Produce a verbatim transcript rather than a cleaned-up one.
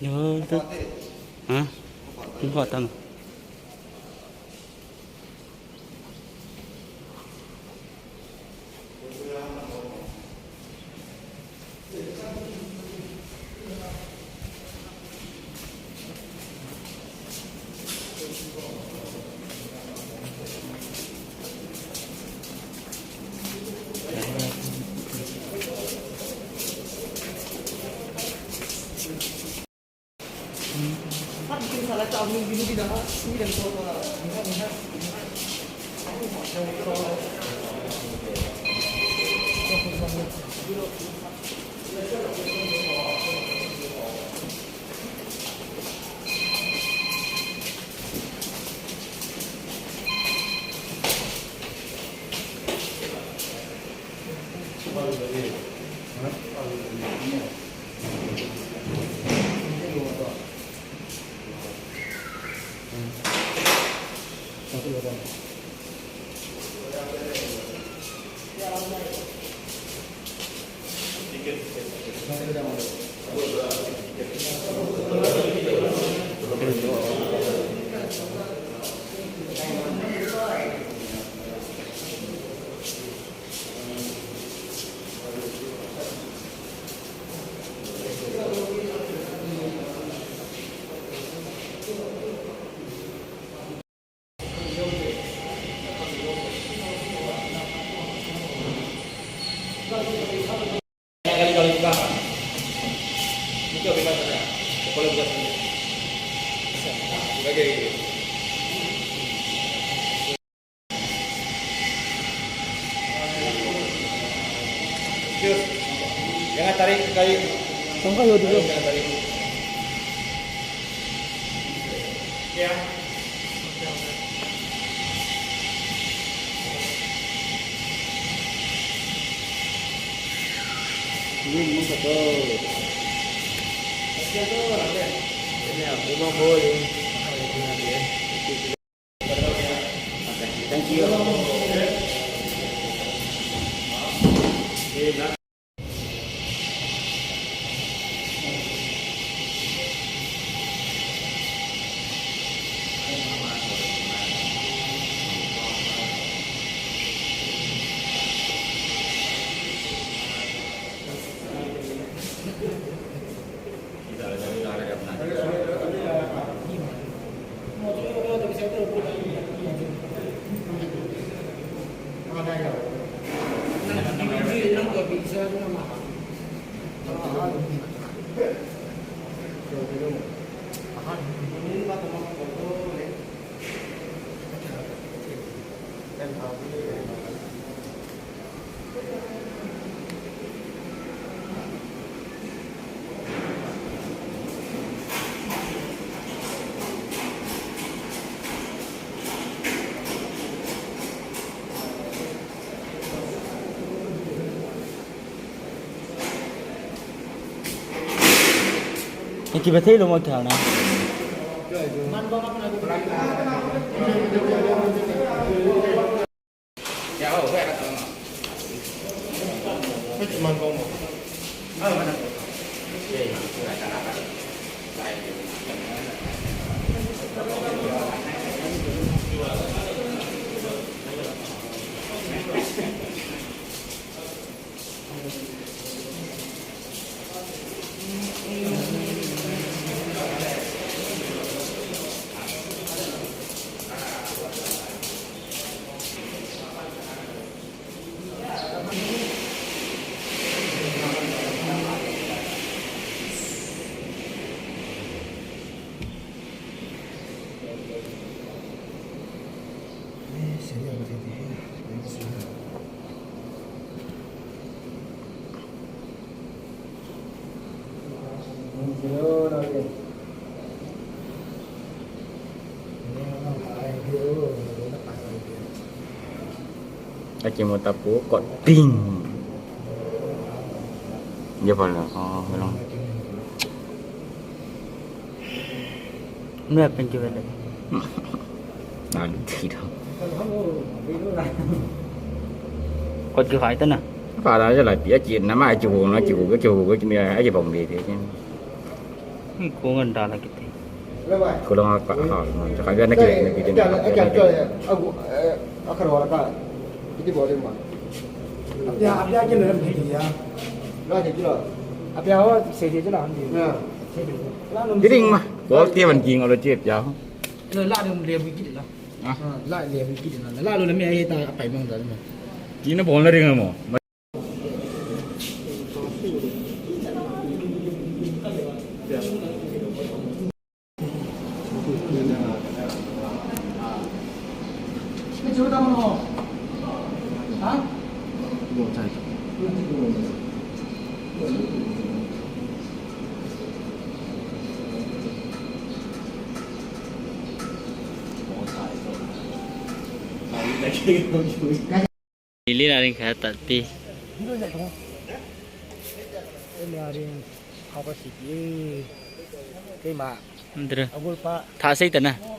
Yo, tu. Ha? Ni ho tam. Jangan tarik ke kayu. Tong kayu dulu. Jangan tarik. Ya. Ini mau satu. Ini aku mau bowling. Thank you. Kibathei lo mo kya na. Achi mo tapu kot ting. Dia pala. Oh, belum. Nui apen kive le. Nang thi tho. Kot kikhai ta na. Pha la ja la pi achi na ma achi hu na achi hu achi hu achi mi achi bong de de. Ko ngan da la kiti. Ko la nga ka ha, cha ka ya na ki na ki din. Apia ho se de la han de. Kiring ma. Bol ti man king alo chep ya. Lo la dum le bu ki de la. Ah. La le bu ki de la. La lo le me ai ta pai mang da ma. Ki na bol na ring mo. Lili na ring kha ta ti. Lili na ring kha ta ti. Keima. Ndra. Agul pa. Tha sei ta na.